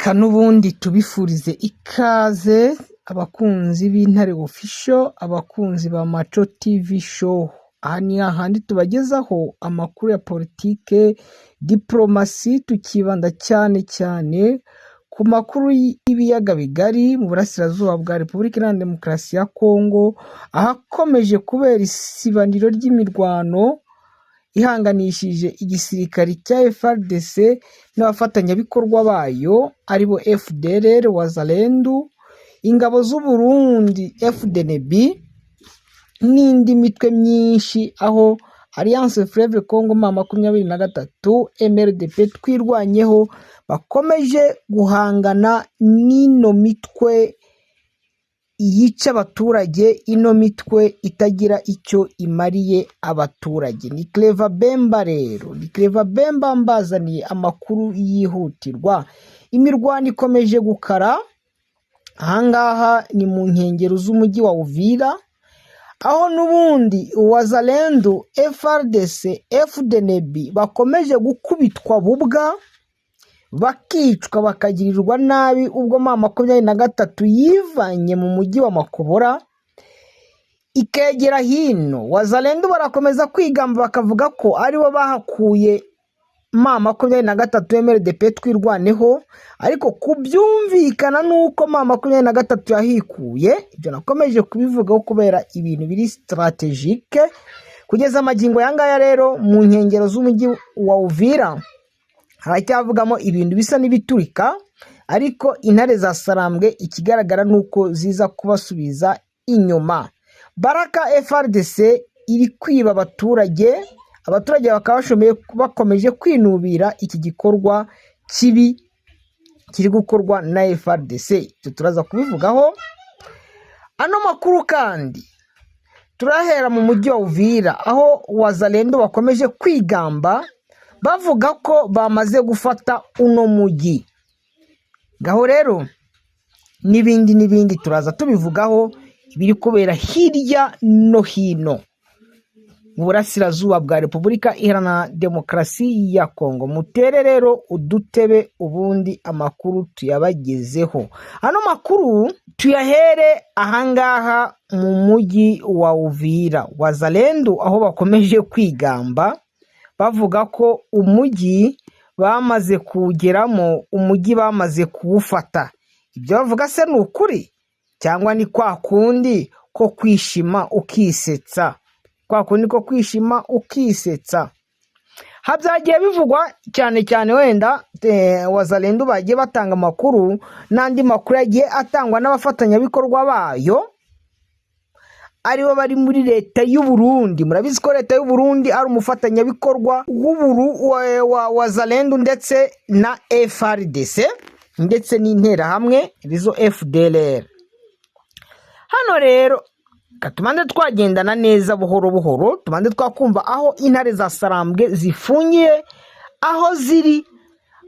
Reka n'ubundi tubifurize ikaze abakunzi b'Intare Official, abakunzi ba Maco TV Show. Aha ni hahandi tubagezaho amakuru ya politike, diporomasi, tukibanda cyane cyane ku makuru y'ibiyaga bigari mu burasirazuba bwa Repubulika Iharanira Demokarasi ya Kongo, ahakomeje kubera isibaniro ry'imirwano ihanganishije igisirikari cya FARDC n'abafatanyabikorwa bayo aribo FDLR, Wazalendo, ingabo z'u Burundi FDNB n'indi mitwe myinshi, aho Alliance Fleuve Congo M23 MRDP Twirwaneho bakomeje guhangana n'ino mitwe yica abaturage, ino mitwe itagira icyo imariye abaturage. Ni Clever Bemba rero, ni Clever Bemba mbazaniye amakuru yihutirwa. Imirwano ikomeje gukara, ahangaha ni mu nkengero z'umujyi wa Uvira, aho n'ubundi Wazalendo, FARDC, FDNB bakomeje gukubitwa bubwa, bakicwa, bakagirirwa nabi ubwo M23 yivanye mu mujyi wa Makobora ikegera hino. Wazalendo barakomeza kwigamba bakavuga ko aribo bahakuye M23 MRDP Twirwaneho, ariko kubyumvikana nuko M23 yahikuye, ibyo nakomeje kubivugaho kubera ibintu biri stratégique. Kugeza amagingo aya ngaya rero, mu nkengero z'umujyi wa Uvira haracyavugamo ibintu bisa n'ibiturika, ariko intare za Sarambwe ikigaragara ni uko ziza kubasubiza inyuma. Baraka FARDC iri kwiba abaturage, abaturage bakaba bakomeje kwinubira iki gikorwa kibi kiri gukorwa na FARDC. Ibyo turaza kubivugaho. Ano makuru kandi turahera mu mujyi wa Uvira, aho Wazalendo bakomeje kwigamba bavuga ko bamaze gufata uno mujyi. Ngaho rero n'ibindi n'ibindi turaza tubivugaho, ibiri kubera hirya no hino mu burasirazuba bwa Repubulika Iharanira Demokarasi ya Kongo. Mutere rero udutebe, ubundi amakuru tuyabagezeho. Ano makuru tuyahere ahangaha mu mujyi wa Uvira, Wazalendo aho bakomeje kwigamba bavuga ko umujyi bamaze kuwugeramo, umujyi bamaze kuwufata. Ibyo bavuga se ni ukuri, cyangwa ni kwa kundi ko kwishima ukisetsa? Kwa kundi ko kwishima ukisetsa. Ha byagiye bivugwa cyane cyane, wenda Wazalendo bagiye batanga amakuru n'andi makuru yagiye atangwa n'abafatanyabikorwa bayo aribo bari muri leta y'u Burundi. Murabizi ko leta y'u Burundi ari umufatanyabikorwa w'uburu wa Wazalendo ndetse na FARDC ndetse n'interahamwe arizo FDLR. Hano rero tubanze twagendana neza buhoro buhoro, tubanze twakumva aho intare za Sarambwe zifungiye, aho ziri,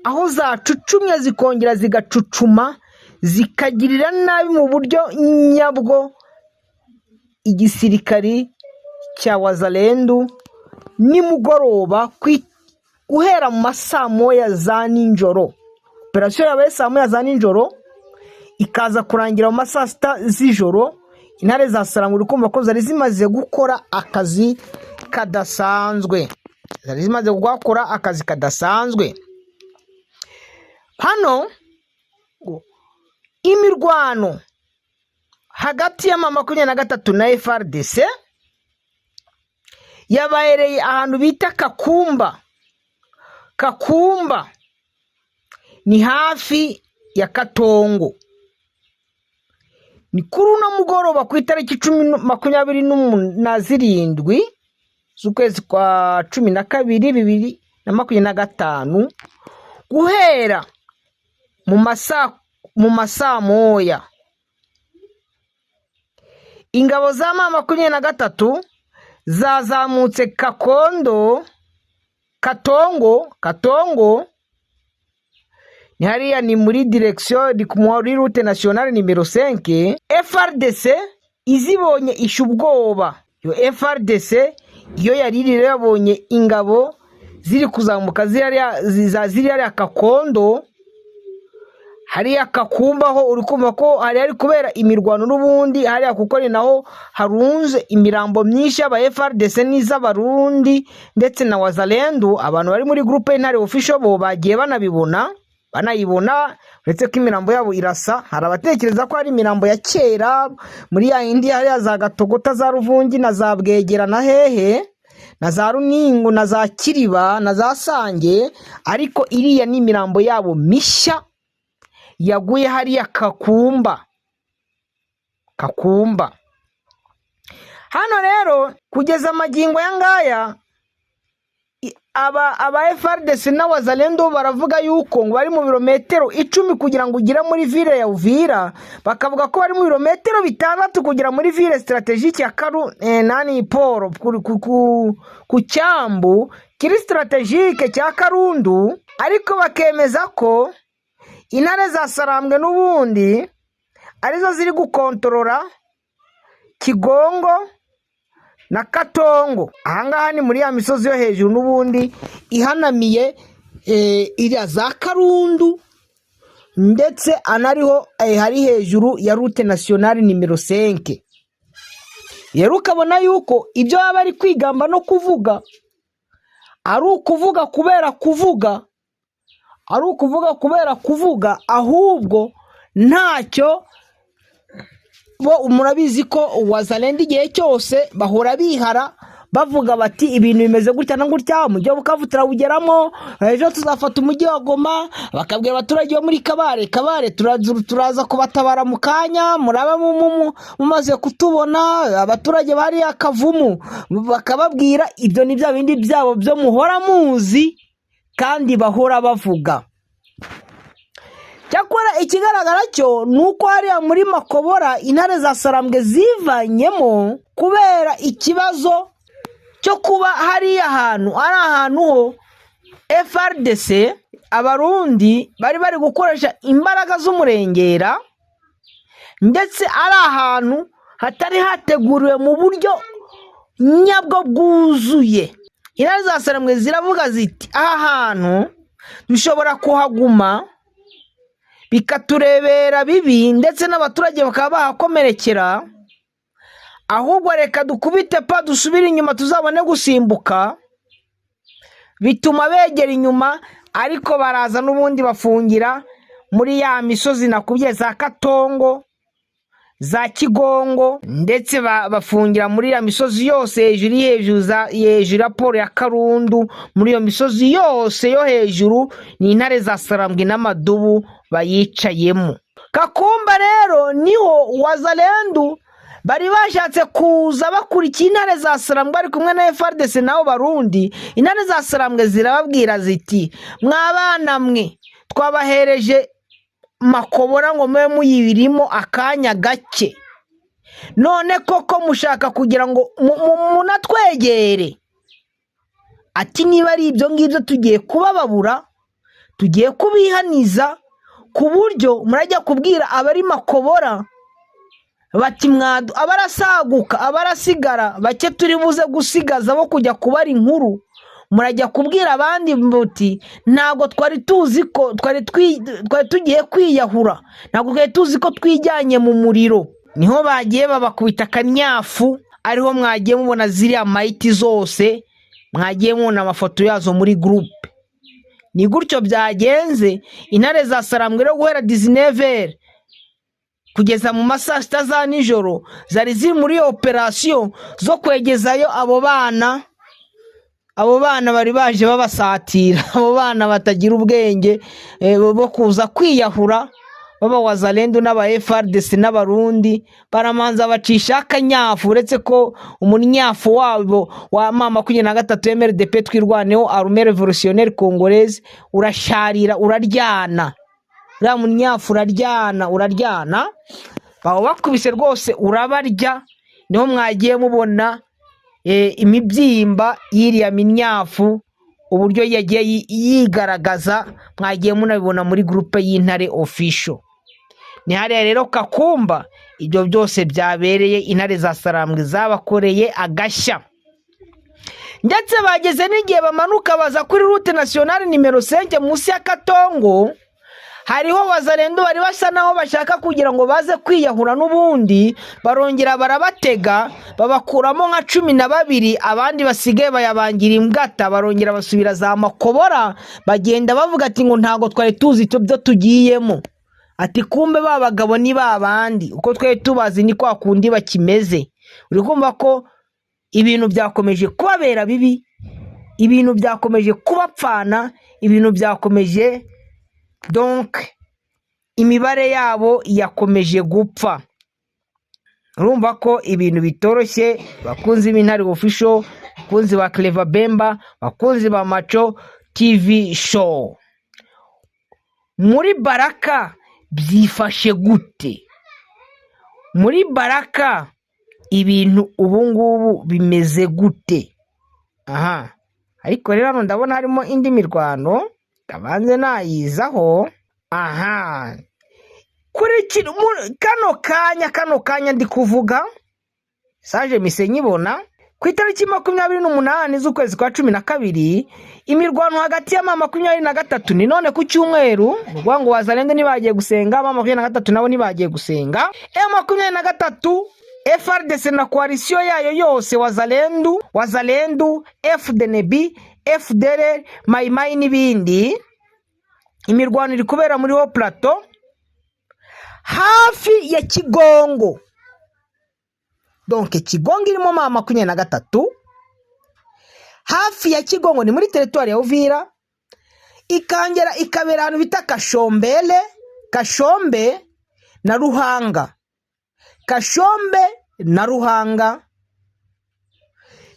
aho zacucumye zikongera zigacucuma, zikagirira nabi mu buryo nyabwo igisirikari cya Wazalendu nimugoroba, guhera mu ma saa moya za nijoro. Operasiyo yabaye saa moya za nijoro, ikaza kurangira mu ma saa sita z'ijoro. Intare za Sarambwe uri kumva ko zari zimaze gukora akazi kadasanzwe, zari zimaze gukora akazi kadasanzwe. Hano imirwano hagati ya M23 na FARDC yabereye ahantu bita Kakumba. Kakumba ni hafi ya Katongo. Ni kuri uno mugoroba ku itariki 27 z'ukwezi kwa 12 2025, guhera mu masaa moya, ingabo za M23 zazamutse Kakondo, Katongo. Katongo ni hariya, ni muri direction, ni muri route nationale numéro 5. FARDC izibonye isha ubwoba. Iyo FARDC iyo yari iri rero yabonye ingabo ziri kuzamuka ziri hariya Kakondo. Hariya Kakumba ho uri kumva ko hari kubera imirwano n'ubundi hariya, kuko ni naho harunze imirambo myinshi y'aba FARDC n'iz'Abarundi ndetse na Wazalendo. Abantu bari muri groupe Intare Official bo bagiye banabibona, banayibona, uretse ko imirambo yabo irasa. Hari abatekereza ko ari imirambo ya kera muri ya yindi hariya za Gatogota, za Ruvungi na za Bwegera na hehe na za Runingu na za Kiriba na za Sange, ariko iriya ni imirambo yabo mishya yaguye hariya Kakumba. Kakumba hano rero kugeza amagingo aya ngaya, aba FARDC n'Abazalendo baravuga yuko ngo bari mu birometero 10 kugira ngo ugere muri ville ya Uvira, bakavuga ko bari mu birometero 6 kugera muri ville stratégique ya Karu nani port ku cyambu kiri stratégique cya Karundu, ariko bakemeza ko intare za Sarambwe n'ubundi arizo ziri gukontorora Kigongo na Katongo. Ahangaha ni muri ya misozi yo hejuru n'ubundi ihanamiye iriya za Karundu, ndetse anariho hari hejuru ya route nationale numéro 5. Rero ukabona yuko ibyo baba bari kwigamba no kuvuga ari ukuvuga kubera kuvuga, ari ukuvuga kubera kuvuga, ahubwo ntacyo bo. Murabizi ko Wazalendo igihe cyose bahora bihara bavuga bati ibintu bimeze gutya na gutya, umujyi wa Bukavu turawugeramo ejo, tuzafata umujyi wa Goma. Bakabwira abaturage bo muri Kabare, Kabare turaza kubatabara mu kanya muraba mumaze kutubona. Abaturage bari Akavumu bakababwira ibyo ni bya bindi byabo byo muhora muzi kandi bahora bavuga. Cyakora ikigaragara cyo ni uko hariya muri Makobora intare za Sarambwe zivanyemo kubera ikibazo cyo kuba hariya hantu ari ahantu ho FARDC, Abarundi bari gukoresha imbaraga z'umurengera, ndetse ari ahantu hatari hateguriwe mu buryo nyabwo bwuzuye. Intare za Sarambwe ziravuga ziti aha hantu dushobora kuhaguma bikaturebera bibi, ndetse n'abaturage bakaba bahakomerekera, ahubwo reka dukubite pa dusubire inyuma tuzabone gusimbuka. Bituma begera inyuma, ariko baraza n'ubundi bafungira muri ya misozi nakubwiye, za Katongo, za Kigongo, ndetse bafungira muri ya misozi yose hejuru, hejuru hejuru ya port ya Karundu. Muri iyo misozi yose yo hejuru ni intare za Sarambwe n'amadubu bayicayemo. Kakumba rero niho Wazalendu bari bashatse kuza bakurikiye intare za Sarambwe, bari kumwe na FARDC nabo Barundi. Intare za Sarambwe zirababwira ziti mwabana mwe, twabahereje Makobora ngo mube muyibirimo akanya gake, none koko mushaka kugira ngo munatwegere? Ati niba ari ibyo ngibyo, tugiye kubababura, tugiye kubihaniza ku buryo murajya kubwira abari Makobora bati mwadu abarasaguka, abarasigara bake turi buze gusigaza bo kujya kubara inkuru, murajya kubwira abandi muti ntabwo twari tuzi ko twari tugiye kwiyahura, ntabwo twari tuzi ko twijyanye mu muriro. Niho bagiye babakubita akanyafu, ariho mwagiye mubona ziriya mayiti zose, mwagiye mubona amafoto yazo muri groupe. Ni gutyo byagenze. Intare za Sarambwe rero guhera 19h kugeza mu ma saa sita za nijoro zari ziri muri operasiyo zo kwegezayo abo bana, abo bana bari baje babasatira, abo bana batagira ubwenge bo kuza kwiyahura baba Wazalendo n'aba FARDC n'Abarundi. Baramanza bacisha akanyafu, uretse ko umunyafu wabo wa M23 MRDP Twirwaneho, Armée Révolutionnaire Congolaise, urasharira, uraryana. Uriya munyafu uraryana, uraryana. Baba bakubise rwose urabarya. Niho mwagiye mubona imibyimba y'iriya minyafu uburyo yagiye yigaragaza, mwagiye munabibona muri groupe y'Intare Official. Ni hariya rero Kakumba ibyo byose byabereye. Intare za Sarambwe zabakoreye agashya, ndetse bageze n'igihe bamanuka baza kuri route nationale numéro 5 munsi ya Katongo. Hariho Wazalendo bari basa naho bashaka kugira ngo baze kwiyahura n'ubundi, barongera barabatega, babakuramo nka 12, abandi basigaye bayabangira imbwata, barongera basubira za Makobora, bagenda bavuga ati ngo ntabwo twari tuzi ibyo tugiyemo. Ati kumbe ba bagabo ni ba bandi, uko twari tubazi ni kwa kundi bakimeze. Uri kumva ko ibintu byakomeje kubabera bibi, ibintu byakomeje kubapfana, ibintu byakomeje, donc imibare yabo yakomeje gupfa. Urumva ko ibintu bitoroshye, bakunzi b'Intare Official, bakunzi ba Clever Bemba, bakunzi ba Maco TV Show. Muri Baraka byifashe gute? Muri Baraka ibintu ubu ngubu bimeze gute? Aha ariko rero hano ndabona harimo indi mirwano, ndabanze nayizaho. Aha kuri kano kanya ndi kuvuga saje mise nyibona ku itariki 28 z'ukwezi kwa 12, imirwano hagati ya M23, ni none ku cyumweru, ni ukuvuga ngo Wazalendo ntibagiye gusenga, M23 nabo ntibagiye gusenga. M23, FARDC na coalition yayo yose, Wazalendo, FDNB, FDLR, Mayimayi n'ibindi, imirwano iri kubera muri Haut Plateau hafi ya Kigongo. Donc Kigongo irimo M23, hafi ya Kigongo ni muri teritwari ya Uvira, ikangera ikabera ahantu bita Kashombele, Kashombe na Ruhanga, Kashombe na Ruhanga,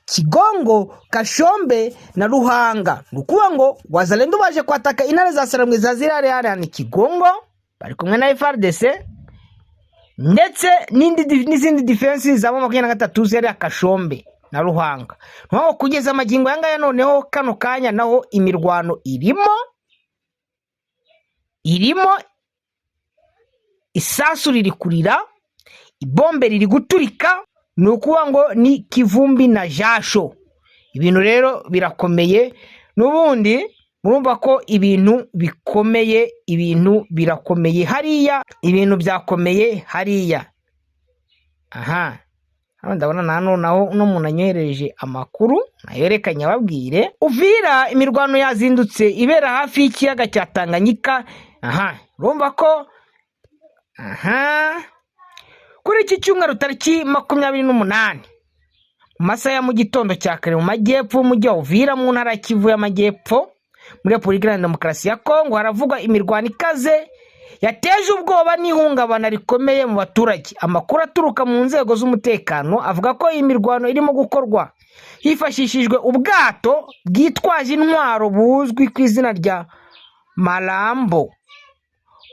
Kigongo, Kashombe na Ruhanga. Ni ukuvuga ngo Wazalendo baje kwataka intare za Sarambwe za zirare hariya ni Kigongo, bari kumwe na FARDC ndetse n'izindi defense za M23 ziriya Kashombe na Ruhanga. Nko kugeza amagingo aya ngaya noneho kano kanya naho imirwano irimo, isasu riri kurira, ibombe riri guturika, ni ukuvuga ngo ni kivumbi na jasho. Ibintu rero birakomeye n'ubundi, murumva ko ibintu bikomeye, ibintu birakomeye hariya, ibintu byakomeye hariya. Aha hano ndabona na hano naho uno muntu anyoherereje amakuru nayo reka nyababwire. Uvira imirwano yazindutse ibera hafi y'ikiyaga cya Tanganyika. Aha urumva ko aha kuri iki cyumweru tariki 28 mu masaha ya mu gitondo cya kare, mu majyepfo y'umujyi wa Uvira mu ntara ya Kivu y'Amajyepfo muri Repubulika Iharanira Demokarasi ya Kongo, haravugwa imirwano ikaze yateje ubwoba n'ihungabana rikomeye mu baturage. Amakuru aturuka mu nzego z'umutekano avuga ko iyi mirwano irimo gukorwa hifashishijwe ubwato bwitwaje intwaro buzwi ku izina rya Marambo,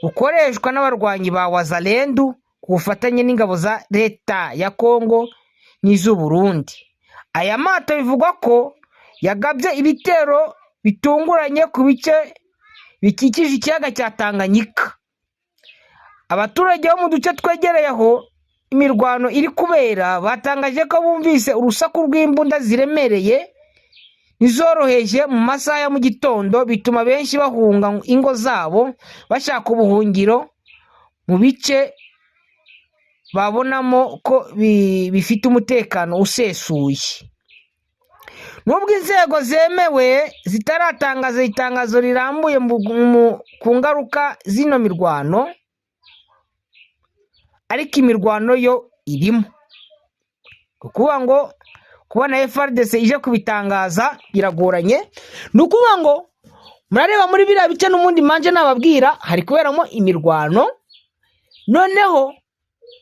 bukoreshwa n'abarwanyi ba Wazalendu ku bufatanye n'ingabo za leta ya Kongo n'iz'u Burundi. Aya mato bivugwa ko yagabye ibitero bitunguranye ku bice bikikije ikiyaga cya Tanganyika. Abaturage bo mu duce twegereye aho imirwano iri kubera batangaje ko bumvise urusaku rw'imbunda ziremereye n'izoroheje mu masaha ya mu gitondo, bituma benshi bahunga ingo zabo bashaka ubuhungiro mu bice babonamo ko bifite umutekano usesuye. Nubwo inzego zemewe zitaratangaza itangazo rirambuye ku ngaruka z'ino mirwano, ariko imirwano yo irimo. Ni ukuvuga ngo kubona FARDC ije kubitangaza biragoranye. Ni ukuvuga ngo murareba muri biriya bice n'ubundi manje nababwira hari kuberamo imirwano, noneho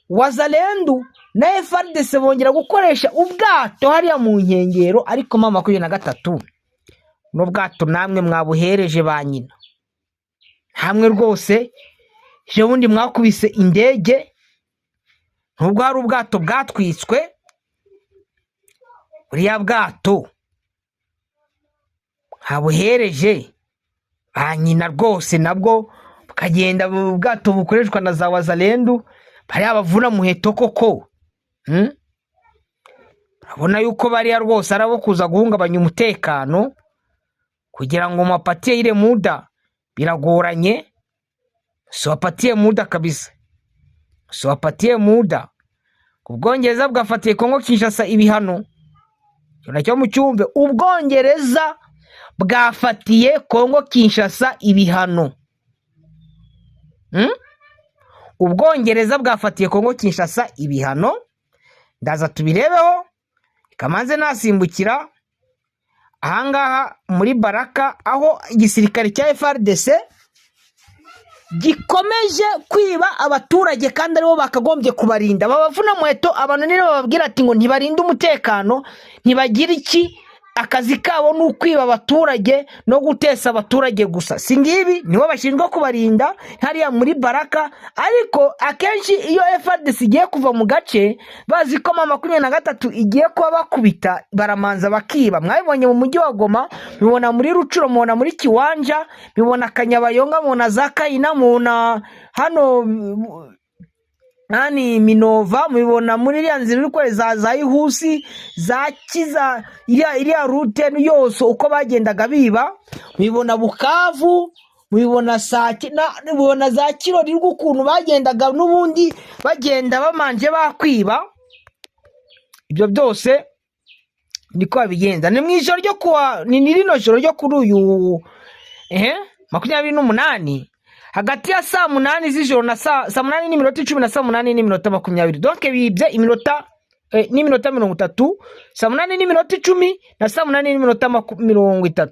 Wazalendu na FARDC bongera gukoresha ubwato hariya mu nkengero, ariko M23 n'ubwato namwe mwabuhereje ba nyina, hamwe rwose ejo bundi mwakubise indege, nubwo hari ubwato bwatwitswe, buriya bwato mwabuhereje ba nyina rwose, nabwo bukagenda, ubwato bukoreshwa na za Wazalendu bariya bavuna muheto koko. Urabona yuko bariya rwose ari abo kuza guhungabanya umutekano kugira ngo mapatiye ile muda, biragoranye. Siwapatie muda kabisa, siwapatie muda. Ubwongereza bwafatiye Kongo Kinshasa ibihano. Icyo nacyo mucyumve, Ubwongereza bwafatiye Kongo Kinshasa ibihano. Ubwongereza bwafatiye Kongo Kinshasa ibihano, ndaza tubirebeho. Kamanze nasimbukira ahangaha muri Baraka, aho igisirikare cya FARDC gikomeje kwiba abaturage kandi aribo bakagombye kubarinda. Babavuna muheto, abantu nibo bababwira ati ngo ntibarinde umutekano, ntibagira iki, akazi kabo ni ukwiba abaturage no gutesa abaturage gusa. Si ngibi nibo bashinzwe kubarinda hariya muri Baraka? Ariko akenshi iyo FARDC igiye kuva mu gace, bazi ko M23 igiye kuba bakubita, baramanza bakiba. Mwabibonye mu mujyi wa Goma, mubona muri Rutshuru, mubona muri Kiwanja, mubona Kanyabayonga, mubona za Kayina, mubona hano nani, Minova, mubibona muri iriya nzira iri kwereza za Ihusi, za Kiza, iriya route yose uko bagendaga biba. Mubibona Bukavu, mubibona Sake, mubibona za Kirori, ukuntu bagendaga n'ubundi bagenda bamanje bakwiba. Ibyo byose niko babigenza. Ni mu ijoro ryo kuwa, ni rino joro ryo kuri uyu 28, hagati ya saa 8 z'ijoro na saa 8:10 na saa 8:20. Donc bibye iminota n'iminota 30, saa 8:10 na saa 8:30,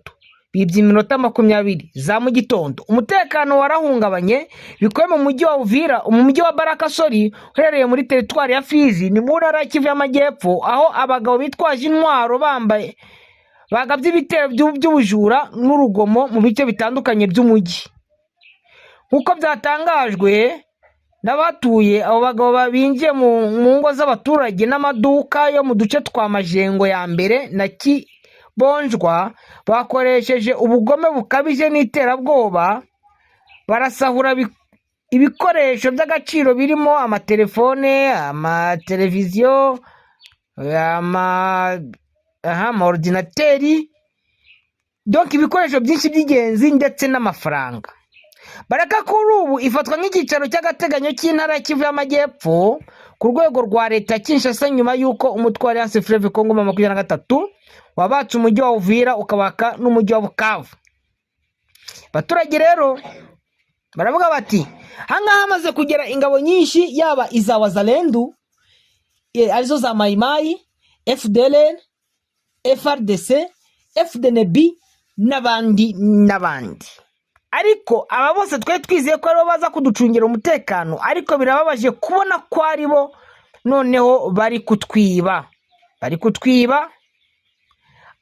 bibye iminota 20 za mu gitondo. Umutekano warahungabanye bikuye mu mujyi wa Uvira, mu mujyi wa Baraka, sorry, uherereye muri teritwari ya Fizi, ni mu ntara ya Kivu y'Amajyepfo, aho abagabo bitwaje intwaro bambaye bagabye ibitero by'ubujura n'urugomo mu bice bitandukanye by'umujyi. Nk'uko byatangajwe n'abatuye, abo bagabo binjiye mu ngo z'abaturage n'amaduka yo mu duce twa Majengo ya mbere na Kibonjwa, bakoresheje ubugome bukabije n'iterabwoba, barasahura ibikoresho by'agaciro birimo amatelefone, amateleviziyo, amaordinateri, donc ibikoresho byinshi by'ingenzi ndetse n'amafaranga. Baraka kuri ubu ifatwa nk'icyicaro cy'agateganyo cy'intara ya Kivu y'Amajyepfo ku rwego rwa leta ya Kinshasa, nyuma y'uko umutwe wa Alliance Fleuve Congo 23 wabatse umujyi wa Uvira, ukabaka n'umujyi wa Bukavu. Abaturage rero baravuga bati ahangaha hamaze kugera ingabo nyinshi, yaba iza Wazalendu, arizo za Mayimayi, FDLR, FARDC, FDNB n'abandi n'abandi. Ariko aba bose twari twizeye ko aribo baza kuducungira umutekano, ariko birababaje kubona ko aribo noneho bari kutwiba, bari kutwiba.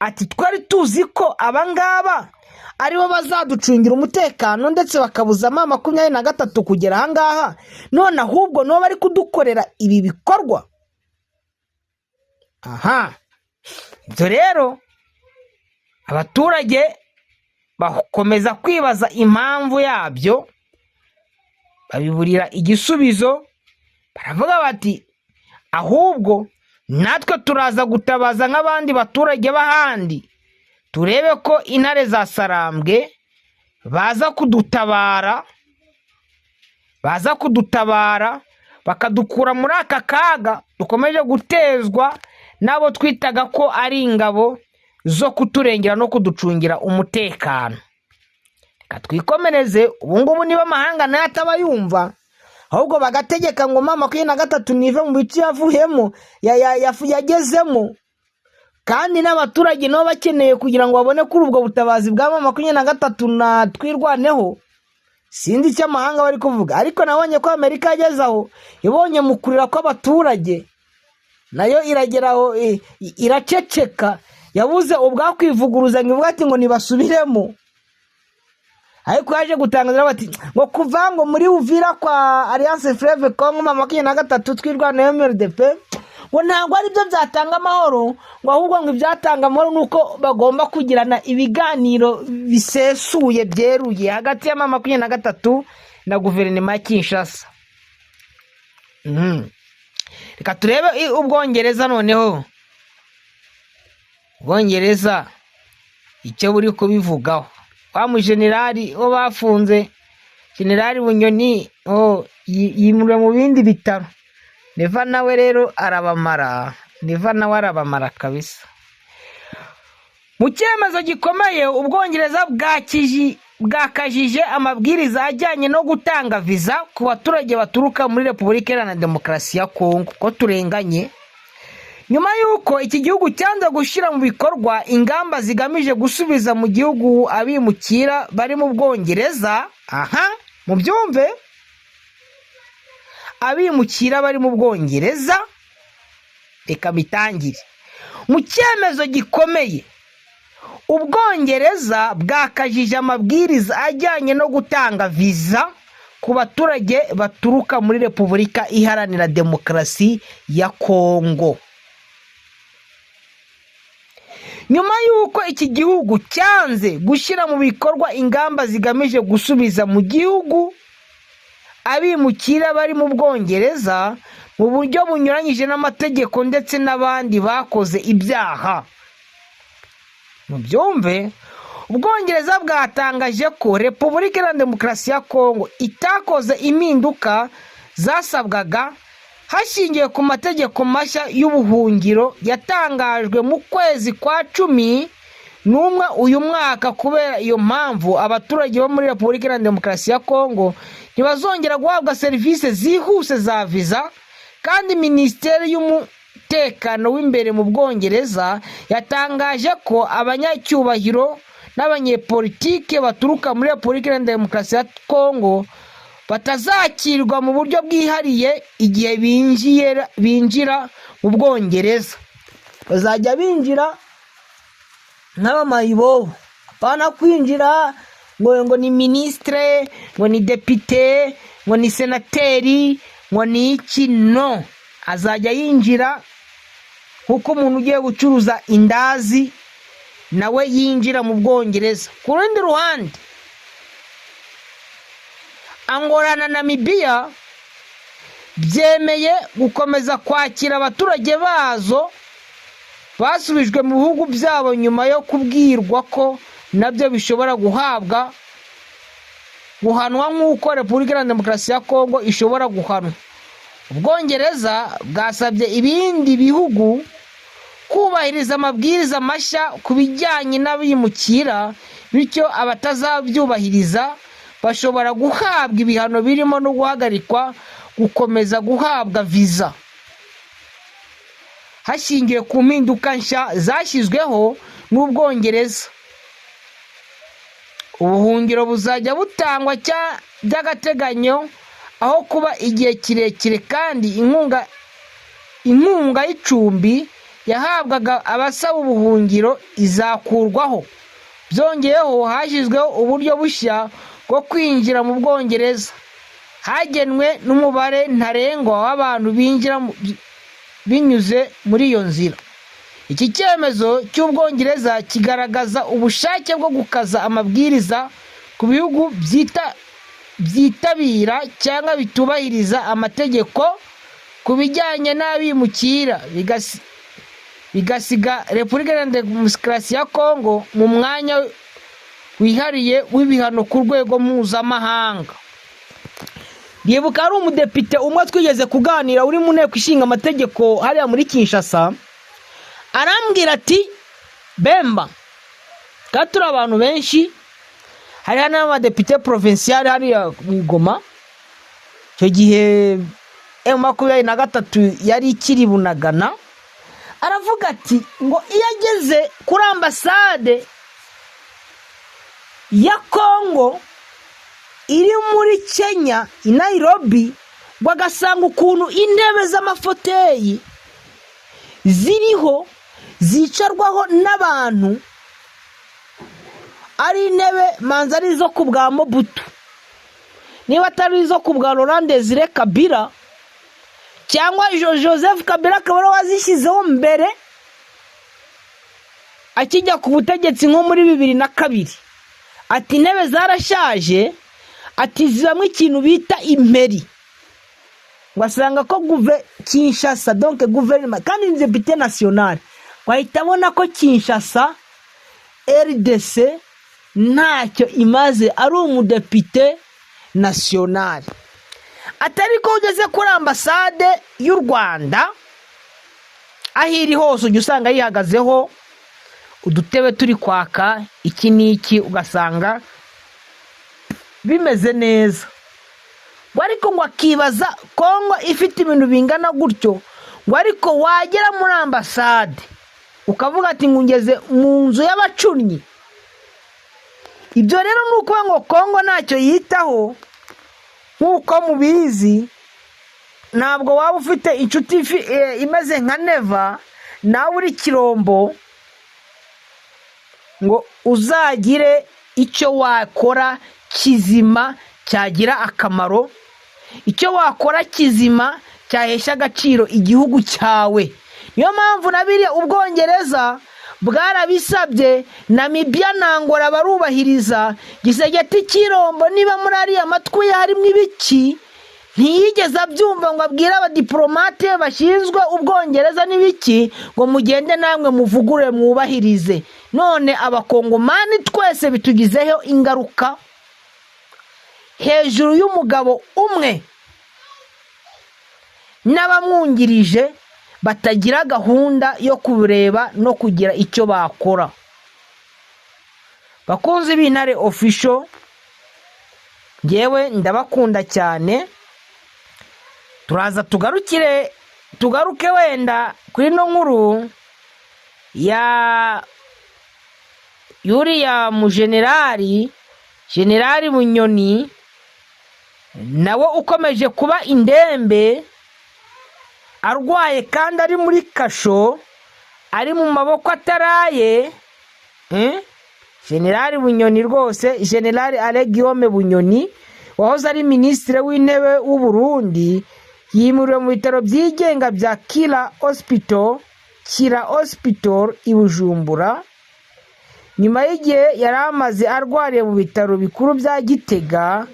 Ati twari tuzi ko abangaba aribo bazaducungira umutekano ndetse bakabuza M23 kugera ahangaha, none ahubwo nibo bari kudukorera ibi bikorwa. Aha ibyo rero abaturage bakomeza kwibaza impamvu yabyo, babiburira igisubizo. Baravuga bati ahubwo natwe turaza gutabaza nk'abandi baturage b'ahandi, turebe ko intare za Sarambwe baza kudutabara, baza kudutabara bakadukura muri aka kaga dukomeje gutezwa n'abo twitaga ko ari ingabo zo kuturengera no kuducungira umutekano. Reka twikomereze. Ubu ngubu niba amahanga nayo ataba yumva, ahubwo bagategeka ngo M23 nive mu bice yavuyemo, yagezemo, kandi n'abaturage nabo bakeneye kugira ngo babone kuri ubwo butabazi bwa M23 na Twirwaneho. Sinzi icyo amahanga bari kuvuga, ariko nabonye ko Amerika yageze aho, ibonye mu kurira kw'abaturage, nayo iragera aho iraceceka. Yabuze ubwakwivuguruza ngo ivuga ati ngo nibasubiremo. Ariko yaje gutangaza bati ngo kuva ngo muri Uvira kwa Alliance Fleuve Congo M23 Twirwaneho MRDP, ngo ntabwo ari byo byatanga amahoro, ngo ahubwo ngo ibyatanga amahoro ni uko bagomba kugirana ibiganiro bisesuye byeruye hagati ya M23 na guverinoma ya Kinshasa. Reka turebe Ubwongereza noneho, Ubwongereza icyo buri kubivugaho. Wa mujenerali wo bafunze Generali Bunyoni, oh, yimuriwe mu bindi bitaro. Neva nawe rero arabamara, Neva nawe arabamara kabisa. Mu cyemezo gikomeye, Ubwongereza bwakajije amabwiriza ajyanye no gutanga viza ku baturage baturuka muri Repubulika Iharanira Demokarasi ya Kongo, ko turenganye, nyuma y'uko iki gihugu cyanze gushyira mu bikorwa ingamba zigamije gusubiza mu gihugu abimukira bari mu Bwongereza. Aha mubyumve, abimukira bari mu Bwongereza. Reka bitangire. Mu cyemezo gikomeye, Ubwongereza bwakajije amabwiriza ajyanye no gutanga viza ku baturage baturuka muri Repubulika Iharanira Demokarasi ya Kongo, nyuma y'uko iki gihugu cyanze gushyira mu bikorwa ingamba zigamije gusubiza mu gihugu abimukira bari mu Bwongereza mu buryo bunyuranyije n'amategeko ndetse n'abandi bakoze ibyaha. Mubyumve, Ubwongereza bwatangaje ko Repubulika Iharanira Demokarasi ya Kongo itakoze impinduka zasabwaga hashingiwe ku mategeko mashya y'ubuhungiro yatangajwe mu kwezi kwa 11 uyu mwaka. Kubera iyo mpamvu, abaturage bo muri Repubulika Iharanira Demokarasi ya Kongo ntibazongera guhabwa serivisi zihuse za viza. Kandi Minisiteri y'Umutekano w'imbere mu Bwongereza yatangaje ko abanyacyubahiro n'abanyepolitike baturuka muri Repubulika Iharanira Demokarasi ya Kongo batazakirwa mu buryo bwihariye igihe binjira mu Bwongereza. Bazajya binjira nk'abamayibobo, apana kwinjira ngo ni minisitire, ngo ni depite, ngo ni senateri, ngo ni iki. No azajya yinjira nk'uko umuntu ugiye gucuruza indazi nawe yinjira mu Bwongereza. Ku rundi ruhande, Angola na Namibiya byemeye gukomeza kwakira abaturage bazo basubijwe mu bihugu byabo, nyuma yo kubwirwa ko nabyo bishobora guhabwa guhanwa nk'uko Repubulika Iharanira Demokarasi ya Kongo ishobora guhanwa. Ubwongereza bwasabye ibindi bihugu kubahiriza amabwiriza mashya ku bijyanye n'abimukira, bityo abatazabyubahiriza bashobora guhabwa ibihano birimo no guhagarikwa gukomeza guhabwa viza. Hashingiwe ku mpinduka nshya zashyizweho n'Ubwongereza, ubuhungiro buzajya butangwa by'agateganyo aho kuba igihe kirekire, kandi inkunga y'icumbi yahabwaga abasaba ubuhungiro izakurwaho. Byongeyeho, hashyizweho uburyo bushya bwo kwinjira mu Bwongereza, hagenwe n'umubare ntarengwa w'abantu binjira binyuze muri iyo nzira. Iki cyemezo cy'Ubwongereza kigaragaza ubushake bwo gukaza amabwiriza ku bihugu byitabira cyangwa bitubahiriza amategeko ku bijyanye n'abimukira, bigasiga Repubulika Iharanira Demokarasi ya Kongo mu mwanya wihariye w'ibihano ku rwego mpuzamahanga. Ndibuka ari umudepite umwe twigeze kuganira uri mu Nteko Ishinga Amategeko hariya muri Kinshasa, arambwira ati: "Bemba, kandi turi abantu benshi, hariya n'abadepite provincial hariya mu Igoma." Icyo gihe M23 yari ikiri Bunagana. Aravuga ati ngo iyo ageze kuri ambasade ya Kongo iri muri Kenya i Nairobi, ngo agasanga ukuntu intebe z'amafauteuil ziriho zicarwaho n'abantu ari intebe manza ari izo ku bwa Mobutu, niba atari izo ku bwa Laurent Desire Kabila cyangwa Joseph Kabila, akaba ariwe wazishyizeho mbere akijya ku butegetsi nko muri 2002. Ati intebe zarashaje, ati zibamo ikintu bita imperi. Ngo asanga ko guve Kinshasa, donc guverinoma, kandi ni député national, wahita abona ko Kinshasa, RDC, ntacyo imaze, ari umudepite. nationale. Atari ko ugeze kuri ambasade y'u Rwanda, aho iri hose ujya usanga yihagazeho, udutebe turi kwaka, iki n'iki, ugasanga bimeze neza. Ngo ariko ngo akibaza Kongo ifite ibintu bingana gutyo, ngo ariko wagera muri ambasade ukavuga ati ngo ngeze mu nzu y'abacunnyi. Ibyo rero ni ukuvuga ngo Kongo ntacyo yitaho. Nk'uko mubizi, ntabwo waba ufite inshuti imeze nka Neva, nawe uri kirombo, ngo uzagire icyo wakora kizima cyagira akamaro, icyo wakora kizima cyahesha agaciro igihugu cyawe. Niyo mpamvu na biriya Ubwongereza bwarabisabye, Namibia na Angola barubahiriza. Tshisekedi Tshilombo, niba muri ariya matwi ye harimo ibiki, ntiyigeze abyumva ngo abwire abadiporomate bashinzwe Ubwongereza n'ibiki ngo mugende namwe muvugure, mwubahirize. None Abakongomani twese bitugizeho ingaruka hejuru y'umugabo umwe n'abamwungirije batagira gahunda yo kureba no kugira icyo bakora. Bakunzi b'Intare Official, ngewe ndabakunda cyane. Turaza tugarukire, tugaruke wenda kuri ino nkuru ya yuriya mujenerali, Generali Bunyoni, nawe ukomeje kuba indembe, arwaye kandi ari muri kasho, ari mu maboko ataraye. Generali Bunyoni rwose, Generali Alain Guillaume Bunyoni, wahoze ari Minisitiri w'Intebe w'u Burundi, yimuriwe mu bitaro byigenga bya Kira Hospital, Kira Hospital i Bujumbura, nyuma y'igihe yari amaze arwariye mu bitaro bikuru bya Gitega,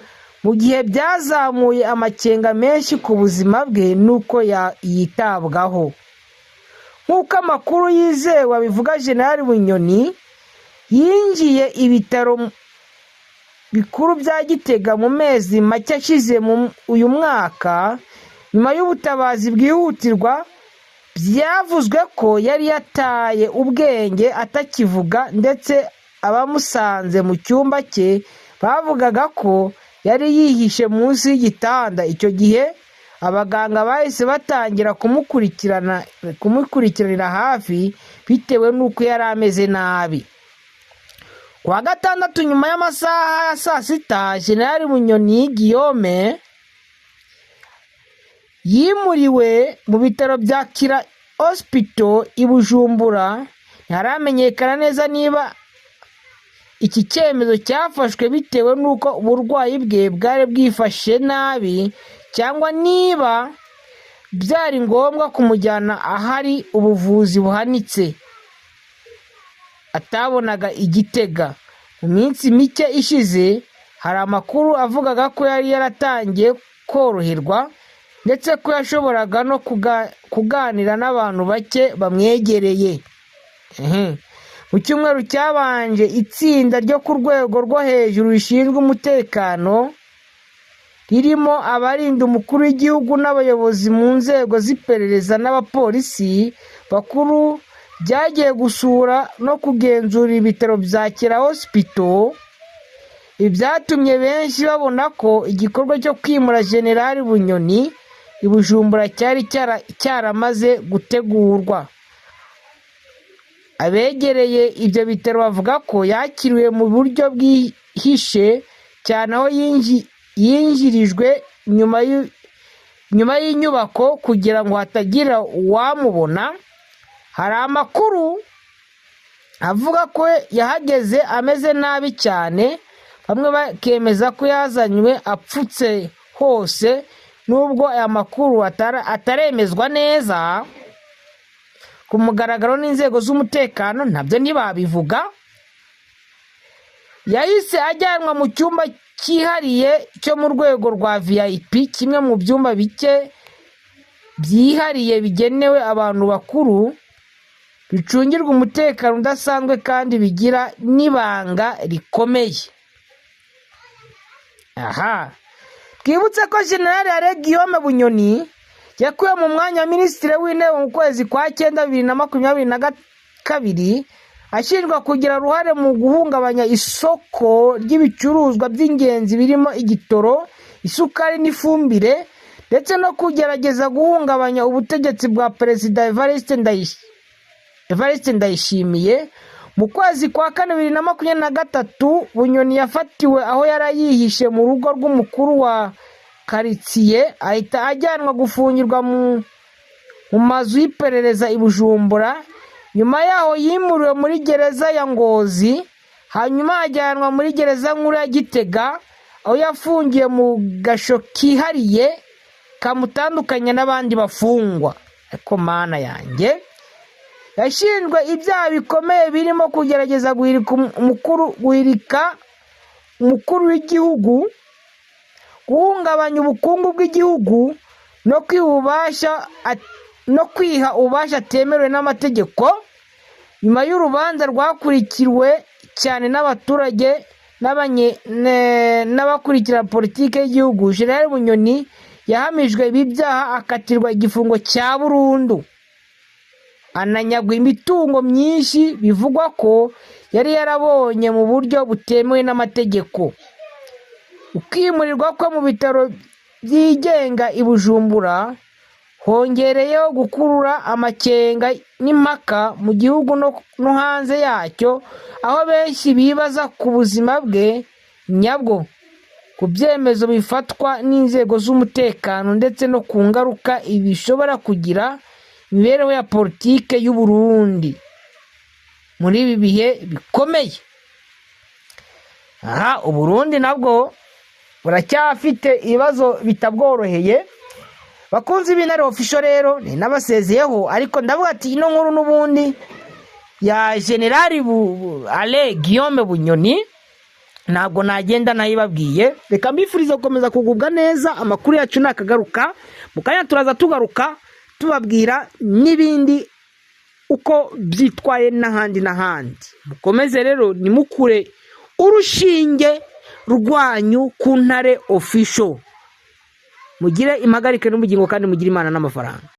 mu gihe byazamuye amakenga menshi ku buzima bwe n'uko yitabwaho. Nk'uko amakuru yizewe abivuga, Generali Bunyoni yinjiye ibitaro bikuru bya Gitega mu mezi make ashize mu uyu mwaka, nyuma y'ubutabazi bwihutirwa. Byavuzwe ko yari yataye ubwenge, atakivuga, ndetse abamusanze mu cyumba cye bavugaga ko yari yihishe munsi y'igitanda. Icyo gihe abaganga bahise batangira kumukurikirana, kumukurikiranira hafi bitewe n'uko yari ameze nabi. Ku wa gatandatu, nyuma y'amasaha ya saa sita, Generali Bunyoni Guillaume yimuriwe mu bitaro bya Kira Hospital i Bujumbura. Ntiharamenyekana neza niba iki cyemezo cyafashwe bitewe n'uko uburwayi bwe bwari bwifashe nabi, cyangwa niba byari ngombwa kumujyana ahari ubuvuzi buhanitse atabonaga i Gitega. Mu minsi mike ishize hari amakuru avugaga ko yari yaratangiye koroherwa, ndetse ko yashoboraga no kuganira n'abantu bake bamwegereye. Mu cyumweru cyabanje, itsinda ryo ku rwego rwo hejuru rishinzwe umutekano, ririmo abarinda umukuru w'igihugu n'abayobozi mu nzego z'iperereza n'abapolisi bakuru, ryagiye gusura no kugenzura ibitaro bya Kira Hospital. Ibi byatumye benshi babona ko igikorwa cyo kwimura Generali Bunyoni i Bujumbura cyari cyaramaze gutegurwa. Abegereye ibyo bitaro bavuga ko yakiriwe mu buryo bwihishe cyane, aho yinjirijwe nyuma y'inyubako kugira ngo hatagira uwamubona. Hari amakuru avuga ko yahageze ameze nabi cyane, bamwe bakemeza ko yazanywe apfutse hose, nubwo aya makuru ataremezwa neza ku mugaragaro n'inzego z'umutekano, nabyo ntibabivuga. Yahise ajyanwa mu cyumba cyihariye cyo mu rwego rwa VIP, kimwe mu byumba bike byihariye bigenewe abantu bakuru, bicungirwa umutekano udasanzwe kandi bigira n'ibanga rikomeye. Aha Twibutse ko General Alain Guillaume Bunyoni yakuwe mu mwanya wa Minisitiri w'Intebe mu kwezi kwa cyenda 2022, ashinjwa kugira uruhare mu guhungabanya isoko ry'ibicuruzwa by'ingenzi birimo igitoro, isukari n'ifumbire, ndetse no kugerageza guhungabanya ubutegetsi bwa Perezida Evariste Ndayishimiye. Mu kwezi kwa kane 2023, Bunyoni yafatiwe aho yari yihishe mu rugo rw'umukuru wa karitsiye, ahita ajyanwa gufungirwa mu mazu y'iperereza i Bujumbura. Nyuma yaho yimuriwe muri gereza ya Ngozi, hanyuma ajyanwa muri gereza nkuru ya Gitega, aho yafungiye mu gasho kihariye kamutandukanya n'abandi bafungwa. Ariko Mana yanjye, yashinjwe ibyaha bikomeye birimo kugerageza guhirika umukuru w'igihugu, guhungabanya ubukungu bw'igihugu no kwiha ububasha atemerewe n'amategeko. Nyuma y'urubanza rwakurikiwe cyane n'abaturage n'abakurikira politiki y'igihugu, General Bunyoni yahamijwe ibi byaha, akatirwa igifungo cya burundu, ananyagwa imitungo myinshi bivugwa ko yari yarabonye mu buryo butemewe n'amategeko. Ukwimurirwa kwe mu bitaro byigenga i Bujumbura hongereyeho gukurura amakenga n'impaka mu gihugu no hanze yacyo, aho benshi bibaza ku buzima bwe nyabwo, ku byemezo bifatwa n'inzego z'umutekano, ndetse no ku ngaruka ibi bishobora kugira imibereho ya politike y'u Burundi muri ibi bihe bikomeye. Aha Uburundi nabwo buracyafite ibibazo bitabworoheye. Bakunzi b'Intare Official rero, ni n'abasezeyeho, ariko ndavuga ati ino nkuru n'ubundi ya General Alain Guillaume Bunyoni ntabwo nagenda nayibabwiye. Reka mbifurize gukomeza kugubwa neza. Amakuru yacu nakagaruka mu kanya, turaza tugaruka tubabwira n'ibindi uko byitwaye n'ahandi n'ahandi. Mukomeze rero, nimukure urushinge rwanyu ku Ntare Official. Mugire impagarike n'ubugingo, kandi mugire Imana n'amafaranga.